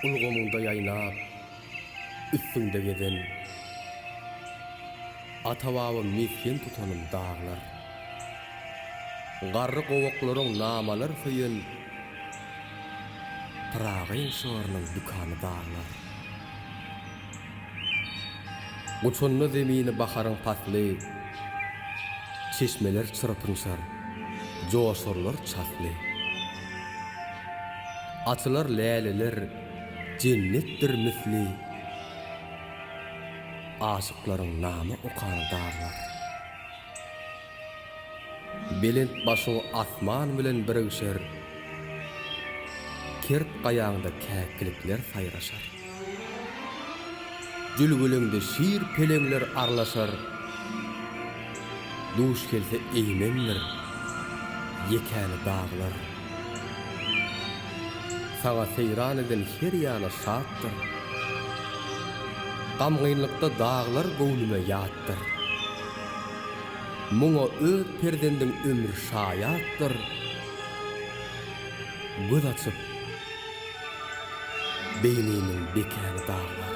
Ulgamyňda ýaýnap, üstüňde gezen, Ata-baba mesgen tutanym daglar. Garry gowaklaryň namalar söýen, Pyragyň şygrynyň dükany daglar. Guçanda zemini baharyň pasly, Çeşmeler çyrpynşar, joşarlar çasly. Açylar läleler, jennetdir misli, Aşyklaryň nama okany daglar. Belent başyň asman bilen birigşer, Kert gaýaňda käkilikler saýraşar. Jülgeleňde şir-peleňler arlaşar, Duş gelse eýmendir ýekäni daglar. Saňa seýran eden her ýana şatdyr, Gamgynlykda daglar göwnüme ýatdyr. Muňa öz perzendiň ömri şaýatdyr. Göz açyp, beýnimiň bekäni daglar.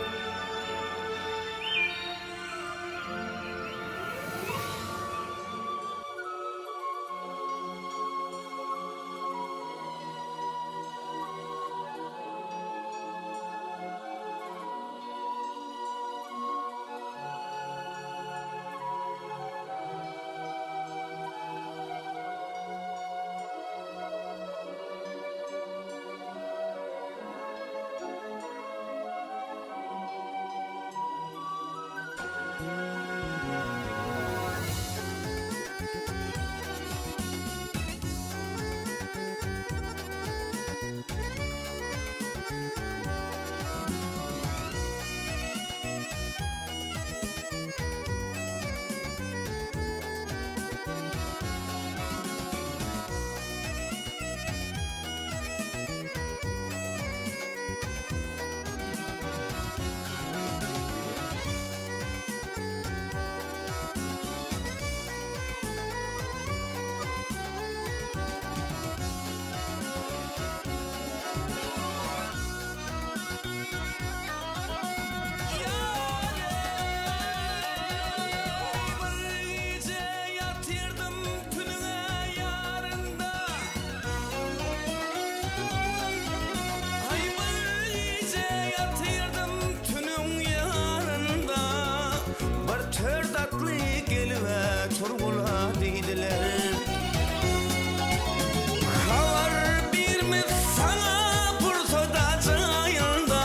Habar bermez saňa pursat ajaýynda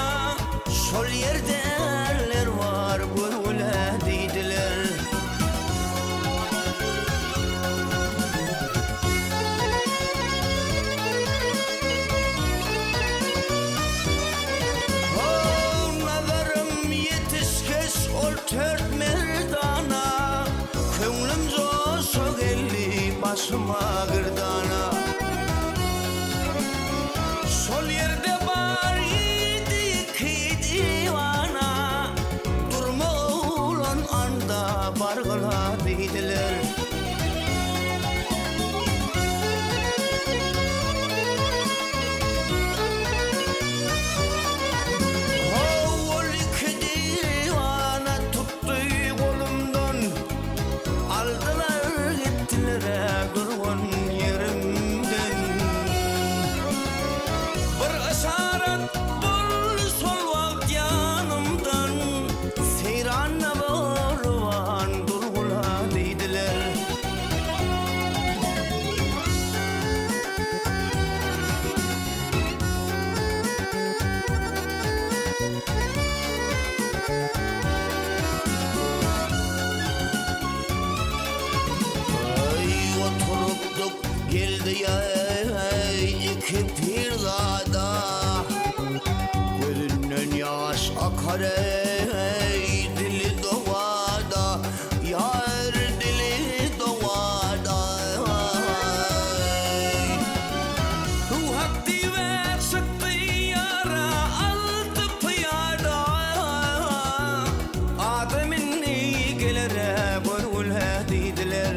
Şol ýerde ärler bar görgüle diýdiler. How nazarym ýetişgeç ol tört merdana Köňlüm joşa geldi başyma girdana. Şol ýerde bar idi iki diwana, Durma oglan anda bargyla diýdiler. Ho-ol iki diwana tutdy golumdan, Aldylar gitdiler-ä durgan ýerimden. Bir yşarat boldy şol wagt ýanymdan, Seýranda boluban durgula diýdiler. Aý oturypdyk geldi ýaý iki pirzada Gözünden ýaş akar eý dili dowada Ýar dili dowada Ruh diýip çykdy ýara aldy pyýada Adam indi gelere görgül-hä diýdiler.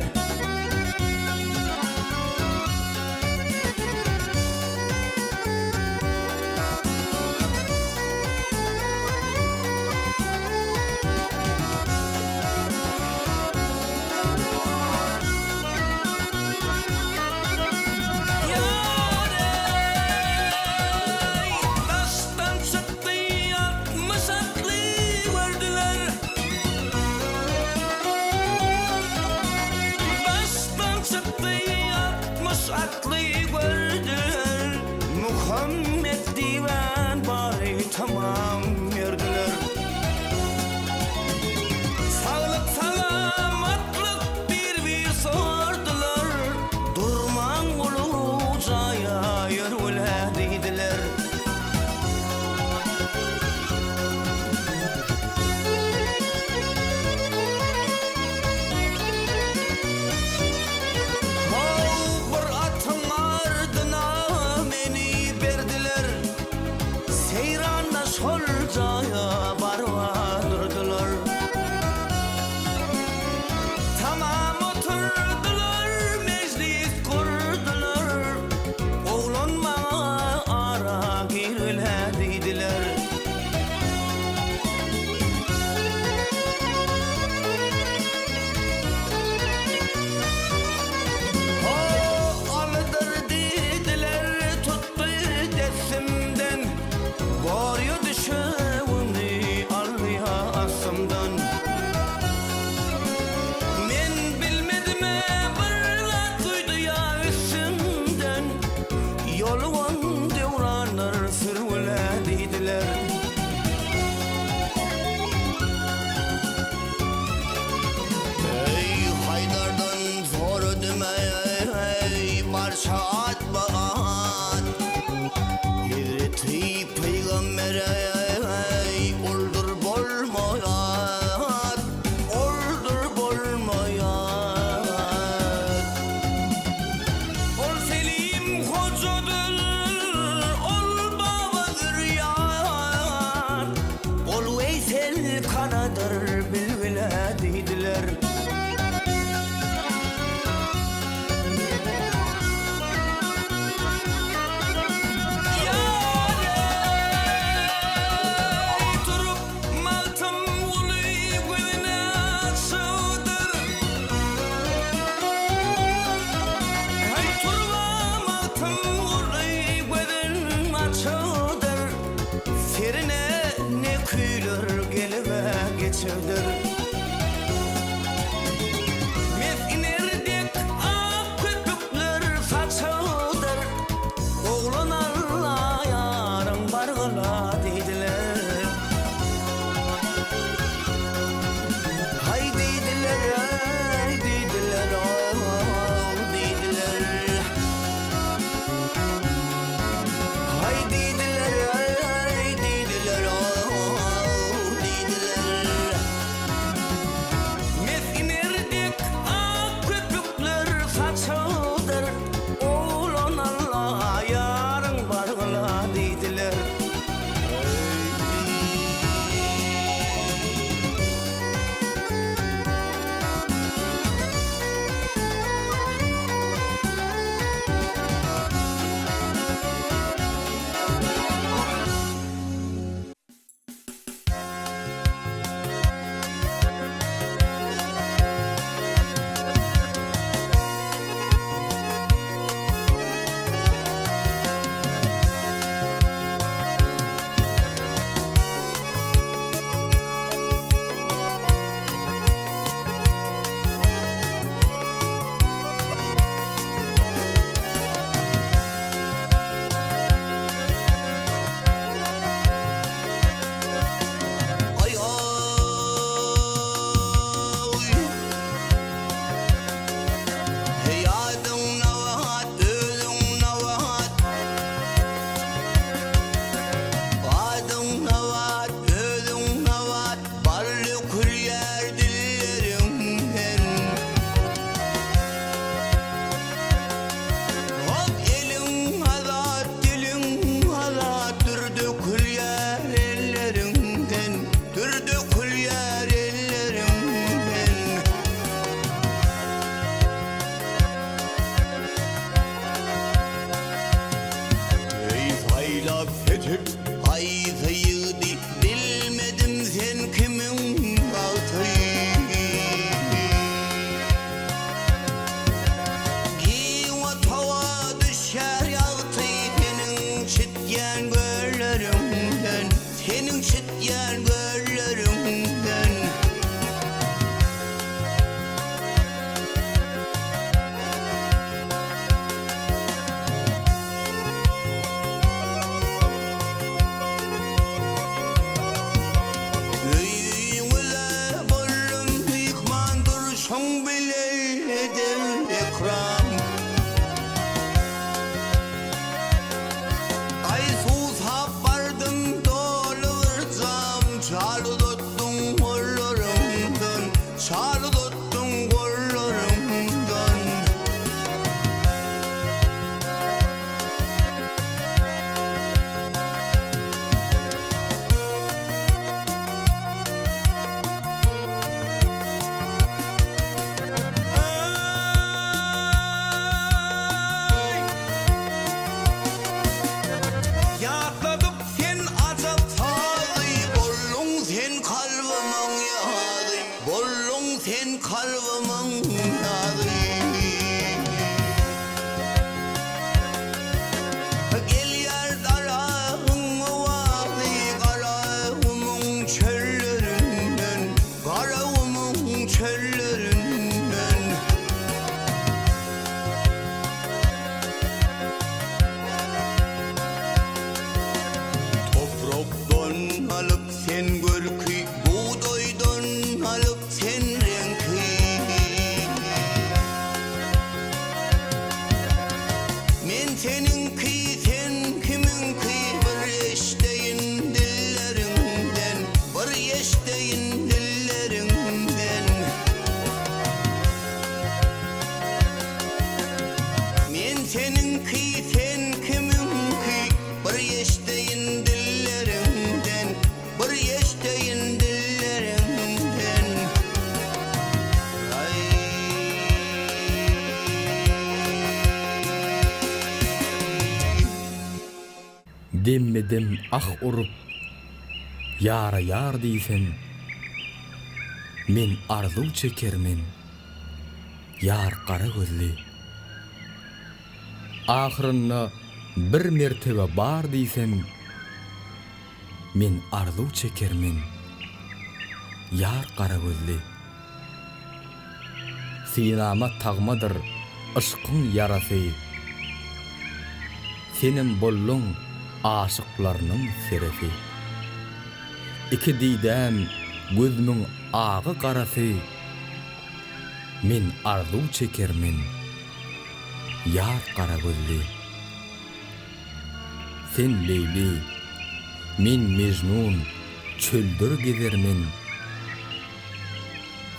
Tamam berdiler. Saglyk salamatlyk bir-bir sordular. Durmaň uly jaýa ýörgüle diýdiler. How bir atyň ardyna meni berdiler. Seýranda şol jaýa baryba durdular. Tamam oturdylar, mejlis gurdular. Oglan maňa ara girgil-hä diýdiler. Ho, alydyr diýdiler, tutdy dessimden. Borýa düşewüňi alýa astymdan. Men bilmedim-ä bir zat duýdy-ýa üstümden. Ýoluň döwrandyr sürgüle diýdiler. Eý, Haýdardan soradym eý, barça atba-at. Hezreti Pygamber eý, oldur bolmaýat, oldur bolmaýat. Ol Selim hojadyr, ol baba zürýat. Ol Weýsel kanadyr bilbile diýdiler. Ýar-eý, turup Magtymguly gözüni açypdyr. Haý, turba Magtymguly gözün açypdyr. Serine ne küýler gelib-ä geçipdir. Mes iner dek ak köpükler saçypdyr. Oglan Alla ýaryň bargyla diýdiler. Haý diýdiler, aý diýdiler, ow diýdiler. Haý diýdiler, aý diýdiler, ow diýdiler. Mes iner dek ak köpükler saçypdyr. Oglan Alla ýaryň bargyla diýdiler. Aý aý Heý adyň Nabat özüň Nabat Adyň Nabat özüň Nabat Bal dökülýär dilleriňden Hop eliň azat diliň azat Dür dökülýär elleriňden Dür dökülýär elleriňden. Eý saýlap seçip haýsy ýigdi Bilmedim sen kimiň bagty. Giň otaga düşýär ýagty Seniň çitýän gölleriňden, Seniň çitýän gölleriňden. Sen kalbymyň ýazy. Gelýär daragyň owazy Garagumuň çöllerinden, Garagumuň çöllerinden. Toprakdan alyp sen görki, Bugdaýdan alyp sen reňki. Men seniňki, sen kimiňki, Bir eşdeýin dilleriňden, Bir eşdeýin dilleriňden. Men seniňki, sen kimiňki, Bir eşdeýin dilleriňden, Bir eşdeýin dilleriňden. Aý. Demme-dem ah urup, ýara ýar diýsem, Men arzuw çekermen, ýar gara gözli. Ahyrynda bir mertebe bar diýsem, Men arzuw çekermen, ýar gara gözli. Synama tagmadyr yşkyň ýarasy, Senem bolduň aşyklarnyň seresi. Iki didäm gözümiň agy-garasy, Men arzuw çekermen, ýar gara gözli. Sen Leýli, men Mejnun, çöldür gezermen.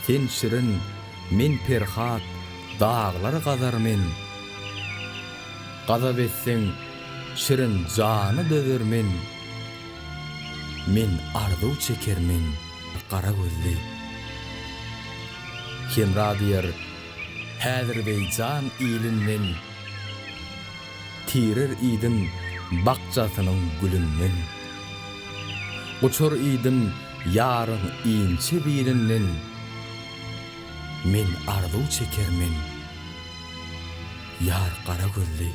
Sen Şirin, men Perhat, daglar gazar men. Gazap etseň, şirin jana dözer men. Men arzuw çeker men, gara gözli. Hemra diýer, Häzirbeýjan ilinden. Tirer idim bakjasynyň gülünden. Guçar idim ýaryň inçe bilinden. Men arzuw çeker men, ýar gara gözli.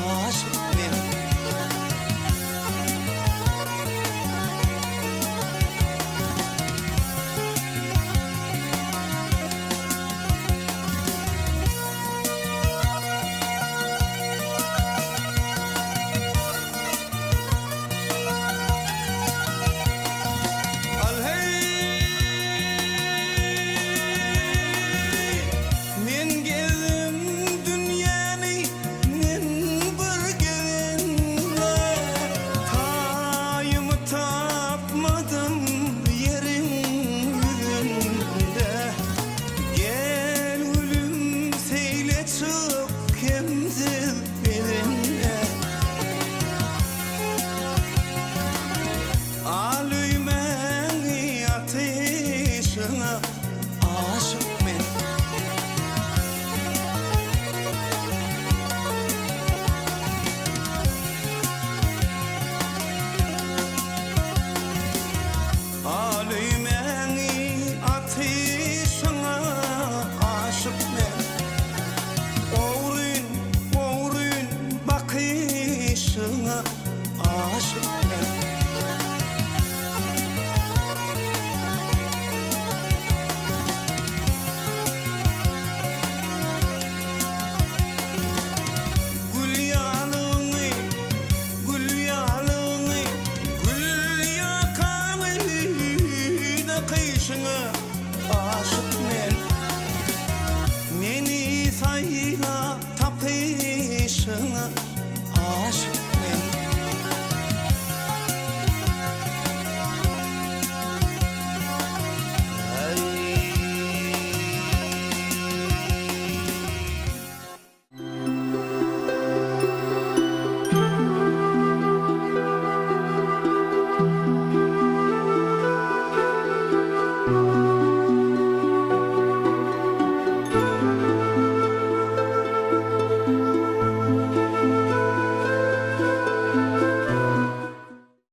aşyk men. Al heý! Men gezdim dünýäni, men bir gezenle, Taýymy tapmadym ýeriň ýüzünde. Gel gülüm seýle çyk kemsiz bedende. Al öýmäňi atyşyňa aşyk men. Al öýmäňi atyşyňa aşyk men. Ogryn, ogryn bakyşyňa aşyk men. Gül ýalyňy, gül ýalyňy, gül ýakaňy dakyşyňa aşyk men. Meni saýla tapyşyňa aşyk.